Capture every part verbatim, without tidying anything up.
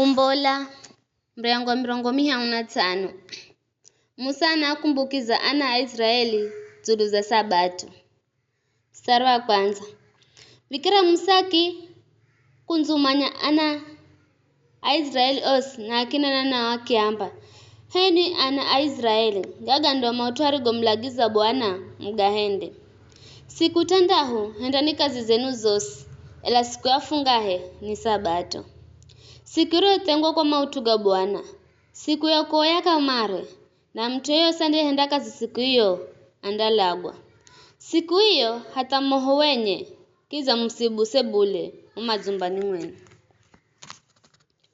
Umbola, muryango wa mirongo mihahu na tsano. Musa anaakumbukiza ana a Israeli dzulu za Sabato. Mstari wa kwanza. Vikira Musa akikundzumanya ana a Israeli osi na akinena nao akiamba, "H'enwi ana a Israeli, gaga ndo maut'u arigomulagiza Bwana mugahende. Siku tandahu hendani kazi zenu zosi, ela siku ya fungahe ni Sabato. Siku iriyothengwa kwa maut'u ga Bwana, siku ya kuoya kamare, na mut'u yeyosi andiyehenda kazi siku iyo, andalagwa. Siku iyo hatha moho wenye, kidza musibuse bule mo madzumbani mwenu."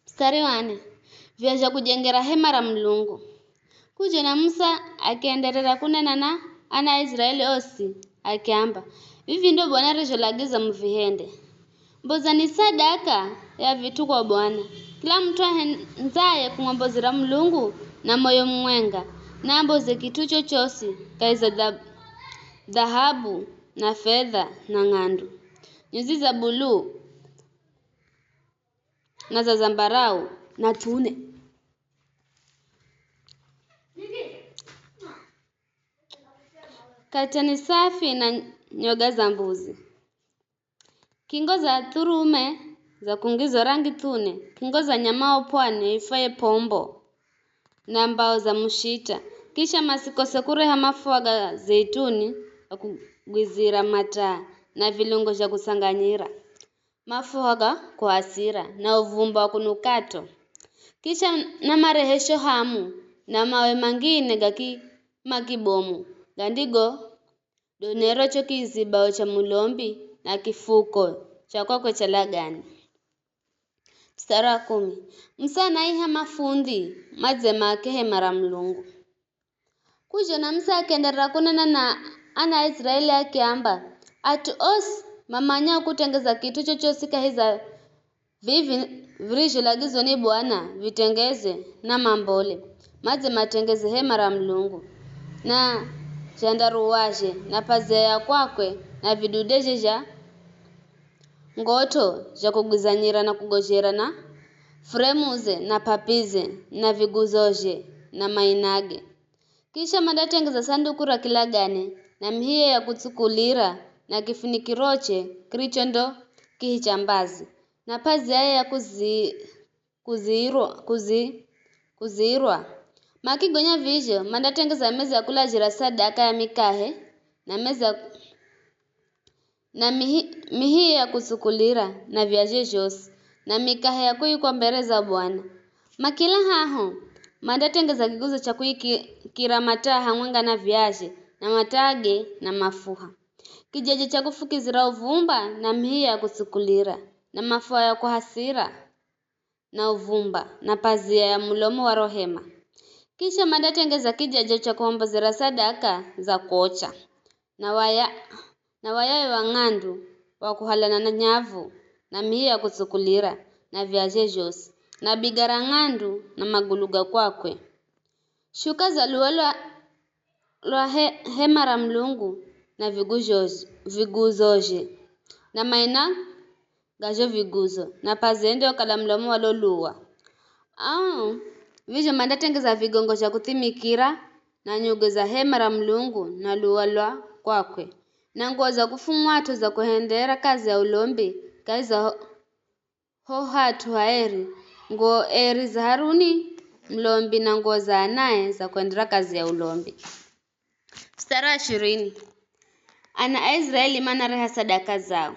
Mstari wa nne. Viazha kujengera hema ra Mulungu. Kujona Musa akienderera kunena na ana a Israeli osi, akiamba, "Vivi ndo Bwana arizholagiza muvihende. Mbozani sadaka ya vit'u kwa Bwana. Kila mut'u ahendzaye kumwambozera Mulungu na moyo mumwenga, naamboze kit'u chochosi kahi za dha-, dhahabu na fedha na ng'andu, nyuzi za buluu na za zambarau na th'une, katani safi na nyoga za mbuzi, kingo za thurume za kungizo rangi th'une, kingo za nyama wa pwani aifwaye p'ombo, na mbao za mushita. Kisha masikose kureha mafuha ga zeituni ga kugwizira mataa na vilungo zha kutsanganyira, mafuha ga kuhasira, na uvumba wa kunukato. Kisha namarehe shohamu na mawe mangine ga kima kibomu, gandigo donero cho kizibao cha mulombi na kifuko cha kwakwe cha lagane." Mstari wa kumi. Musa anaiha mafundhi madze maake hema ra Mulungu. Kujona Musa akienderera kunena na ana a Israeli akiamba, "At'u osi mamanyao kutengeza kit'u chochosi kahi za vivi virizholagizwa ni Bwana vitengeze, namambole, madze matengeze hema ra Mulungu, na zhandaruwazhe, na p'azia ya kwakwe, na vidudezhe zha ngot'o zha kugwizanyira na kugozhera, na furemuze, na p'apize, na viguzozhe, na mainage." Kisha mandatengeza sanduku ra kilagane, na mihiye ya kutsukulira, na kifunikiroche kiricho ndo kihi cha mbazi, na p'azia ya kuzi-, kuziirwa, kuzi-, kuziirwa. Makigonya vizho, mandatengeza meza ya kulazhira sadaka ya mikahe, na meza na mihi-, mihiye ya kutsukulira, na viazhe zhosi, na mikahe ya kuikwa mbere za Bwana. Makila haho, mandatengeza kiguzo cha kuikira mataa hamwenga na viazhe, na mataa ge, na mafuha. Kijajo cha kufukizira uvumba, na mihiye ya kutsukulira, na mafuha ya kuhasira na uvumba, na pazia ya mulomo wa ro hema. Kisha mandatengeza kijajo cha kuombozera sadaka za kuocha, na waya, na wayayo wa ng'andu wa kuhalana na nyavu, na mihi ya kutsukulira, na viazhe zhosi, na biga ra ng'andu, na magulu ga kwakwe. Shuka za luwo lwa, lwa he, hema ra Mulungu na viguzhozhe, viguzhozhe, na maina ga zho viguzo, na pazia ndiokala mulomo wa lo luwa. Ao vizho mandatengeza vigongo zha kuthimikira, na nyuge za hema ra Mulungu na luwa lwa kwakwe, na nguwo za kufumwat'o za kuhendera kazi ya ulombi kahi za ho, ho hat'u haeri, nguwo eri za Haruni mulombi na nguwo za anae za kuhendera kazi ya ulombi. Mstari wa ishirini. Ana a Israeli manareha sadaka zao.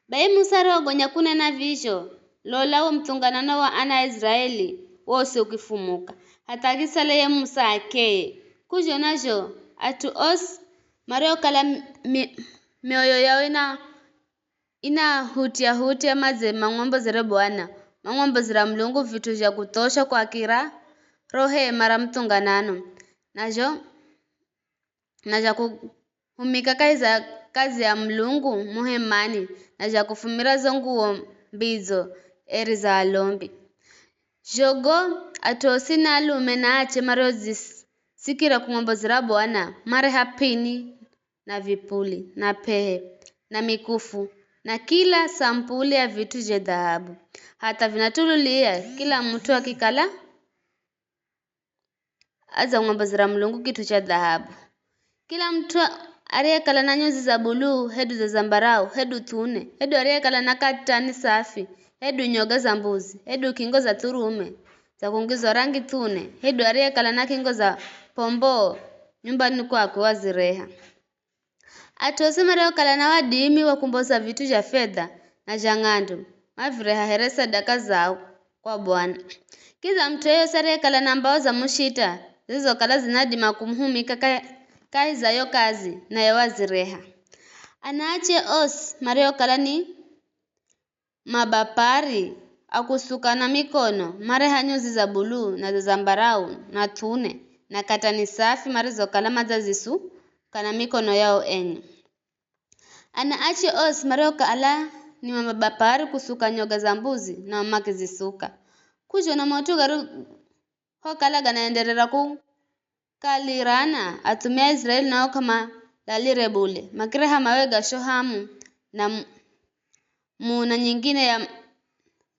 Bai Musa arihogonya kunena vizho, lola, wo muthunganano wa ana a Israeli wosi ukifumuka, hatha akisala ye Musa akeye. Kuzhona zho, at'u osi mariokala mi, mi, mioyo yao ina inahutya-hutya madze mamwombozere Bwana, mamwombozera Mulungu vit'u zha kuthosha kwakira ro hema ra muthunganano, na zho, na zha kuhumika kahi za kazi ya Mulungu muhemani, na zha kufumira zo nguwo mbidzo eri za alombi. Zhogo at'u osi na alume na ache mariodzisikira kumwombozera Bwana, mareha p'ini na vipuli, na p'ehe, na mikufu, na kila sampuli ya vit'u zha dhahabu. Hatha vinatululia, kila mut'u akikala adzamwambozera Mulungu kit'u cha dhahabu. Kila mut'u ariyekala na nyuzi za buluu, hedu za zambarau, hedu th'une, hedu ariyekala na katani safi, hedu nyoga za mbuzi, hedu kingo za thurume za kungizwa rangi th'une, hedu ariyekala na kingo za pomboo nyumbani kwakwe wazireha. At'u osi mariokala na wadimi wa kumboza vit'u zha fedha na zha ng'andu, mavireha here sadaka zao kwa Bwana. Kidza mut'u yeyosi ariyekala na mbao za mushita zizokala zinadima kumuhumika ka-, kahi za yo kazi, naye wazireha. Anaache osi mariokala ni mabapari a kusuka na mikono, mareha nyuzi za buluu na za zambarau na th'une na katani safi marizokala madzazisuka na mikono yao enye. Anaache osi mariokala ni mabapari kusuka nyoga za mbuzi, nao makizisuka. K'uzhona maut'u gari hokala ganaenderera kukalirana, athumia a Israeli nao k'amalalire bule, makireha mawe ga shohamu na mu-, muna nyingine ya,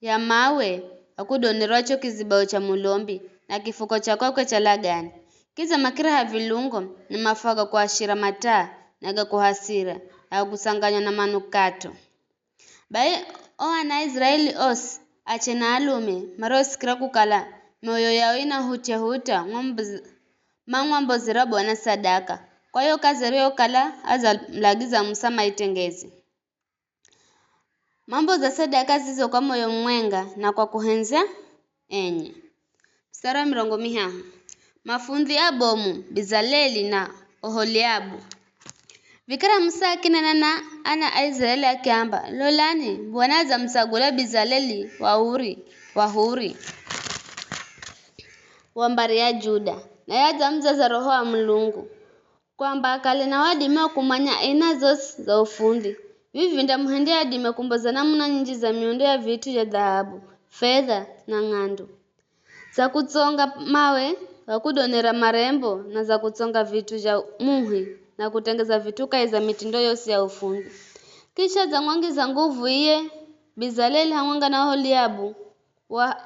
ya mawe ga kudonerwa cho kizibao cha mulombi na kifuko cha kwakwe cha lagani. Kidza makireha vilungo na mafua ga kuashira mataa na ga kuhasira na ga kutsanganywa na manukato. Bai o ana a Israeli osi, ache na alume, mariosikira kukala mioyo yao inahutyahutya, mwamboz-, mamwambozera Bwana sadaka kwa yo kazi ariyokala adzamulagiza Musa maitengeze. Mamboza sadaka zizo kwa moyo mumwenga na kwa kuhendza enye. Mstari wa mirongo mihahu. Mafundhi abomu, Bizaleli na Oholiabu. Vikara Musa akinena na ana a Israeli akiamba, "Lolani, Bwana adzamutsagula Bizaleli wa Uri, wa Huri, wa mbari ya Juda, naye adzamujaza Roho wa Mulungu, kwamba akale na wadimi wa kumanya aina zosi za ufundhi. Vivi vindamuhendya adime kumboza namuna nyinji za miundo ya vit'u zha dhahabu, fedha na ng'andu, za kutsonga mawe ga kudonera marembo na za kutsonga vit'u zha muhi na kutengeza vit'u kahi za mitindo yosi ya ufundhi." Kisha adzamwangiza nguvu iye Bizaleli hamwenga na Oholiabu wa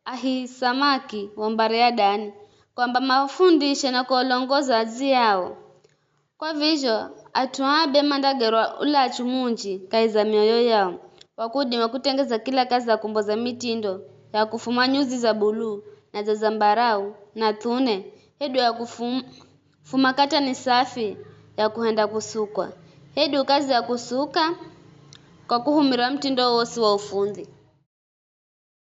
Ahisamaki wa mbari ya Dani, kwamba mawafundishe na kuwalongoza adziyao. Kwa vizho, at'u aa be mandagerwa ulachu munji kahi za mioyo yao, wa kudima kutengeza kila kazi ya kumboza mitindo ya kufuma nyuzi za buluu na za zambarau na th'une, hedu ya kufum-, fuma katani safi ya kuhenda kusukwa, hedu kazi ya kusuka kwa kuhumira mutindo wosi wa ufundhi.